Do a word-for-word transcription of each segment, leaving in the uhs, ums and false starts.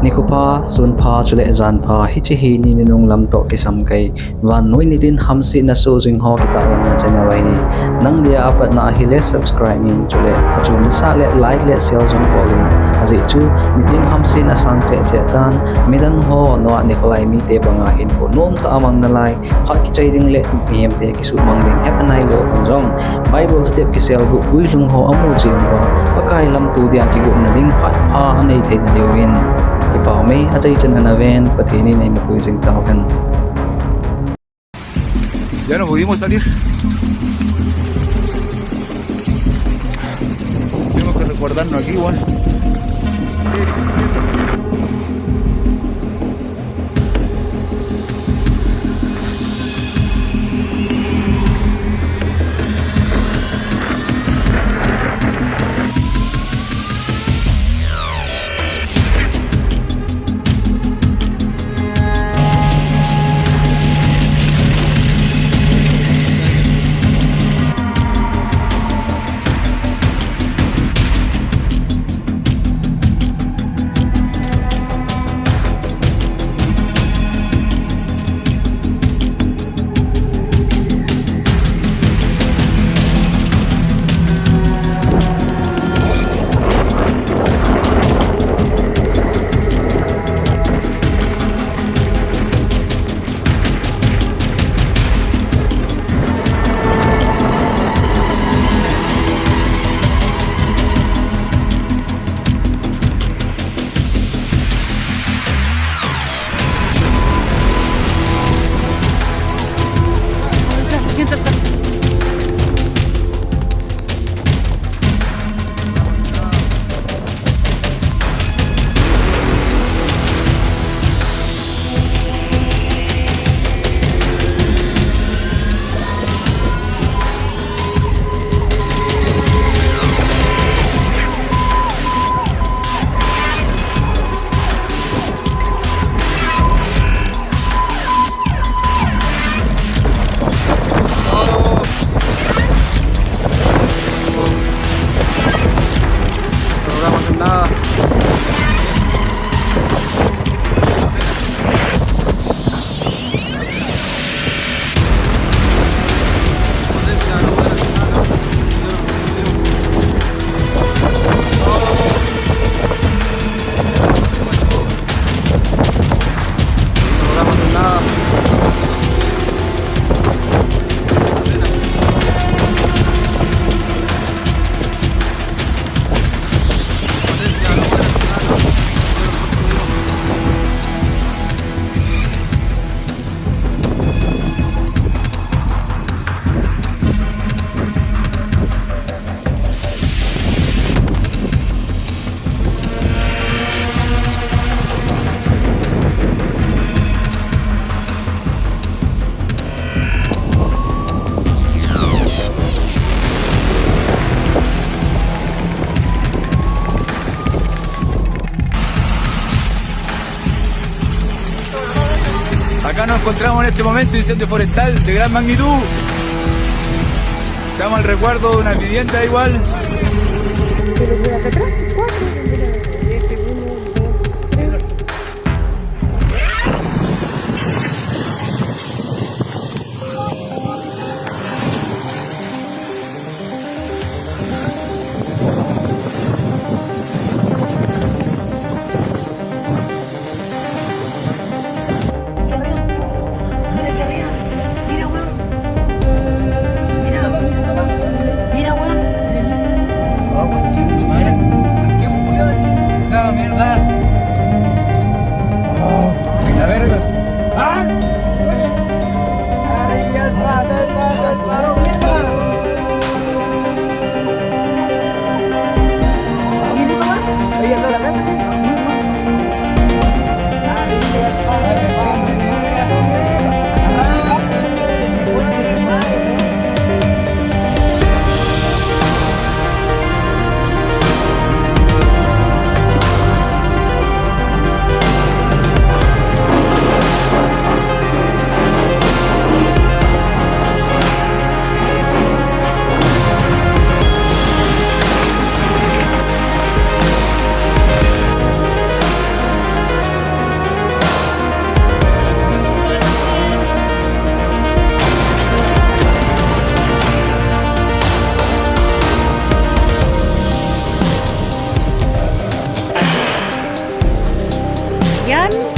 Nikho pha, sun pha, chule jan pha, hiche hi ni nunung lam toh kisam kei. Vannoi nitin hamsetna soh jing ho kitahlanna channel ahi. Nang dia apatna ahile subscribe in, chule achom nasah le like le share jong bol in. Ajeh chu nitin hamsetna sang cheh cheh tan, midang ho noa nikho lai mite banga hinkho nomtah a mang nalai, phat kichai ding le mihemte kisuhmang ding hepha nailou hon jong, Bible step kiselguh guilhung ho amu cheh uva, Pakai lamto dia kigotna ding phat pha anei theina diuvin, kipah mei achaichan ana ven, Pathen in eimapui jing tauhen. Ya no pudimos salir. Tenemos que resguardarnos aquí, bueno. Acá nos encontramos en este momento, incendio forestal de gran magnitud. Estamos al resguardo de una vivienda igual. Pero por acá atrás, cuatro. Mira, este, uno, dos, tres. Mira, mira, mira, weón. Mira, mira, weón. Good.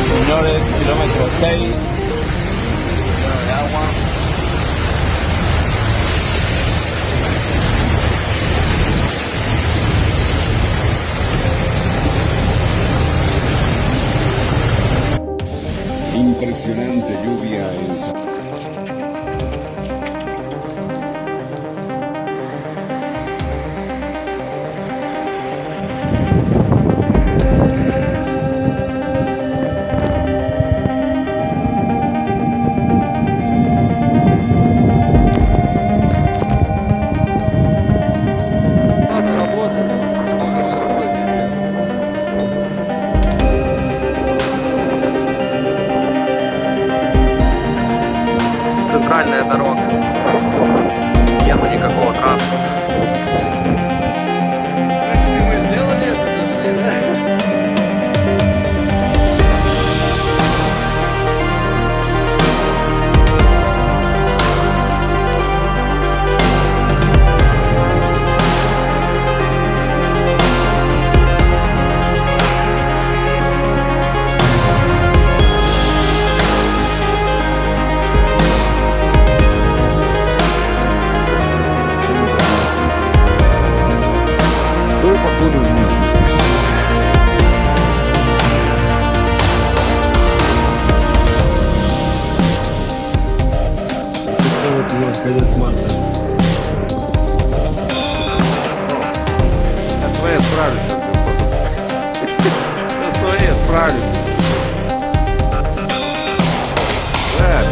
Señores, kilómetro seis. Impresionante lluvia en San Центральная дорога. Нету никакого транспорта. В принципе, мы сделали это, дошли, да? Это свои отправлю сейчас. Это свои отправлю. Так.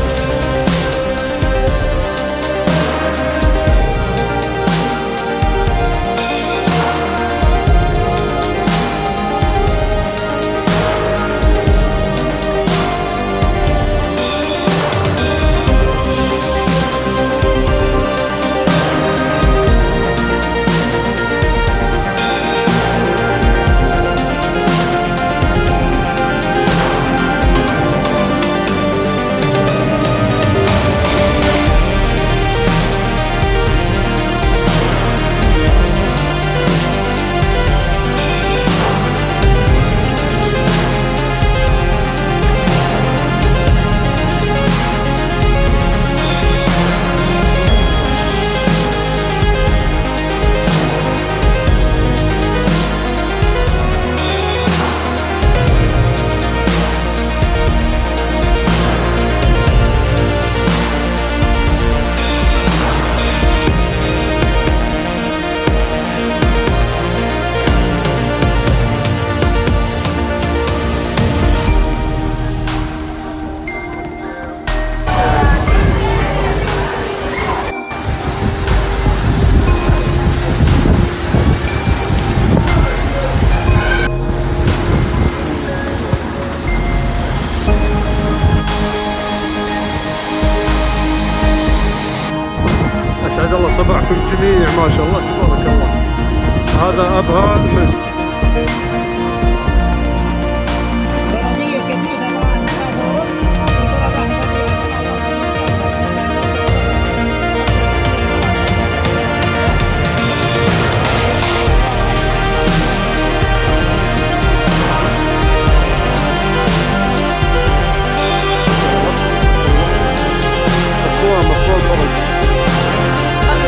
ما شاء الله، تبارك الله. هذا أبها المسجد.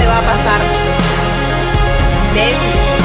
Vamos a pasar. Beijo.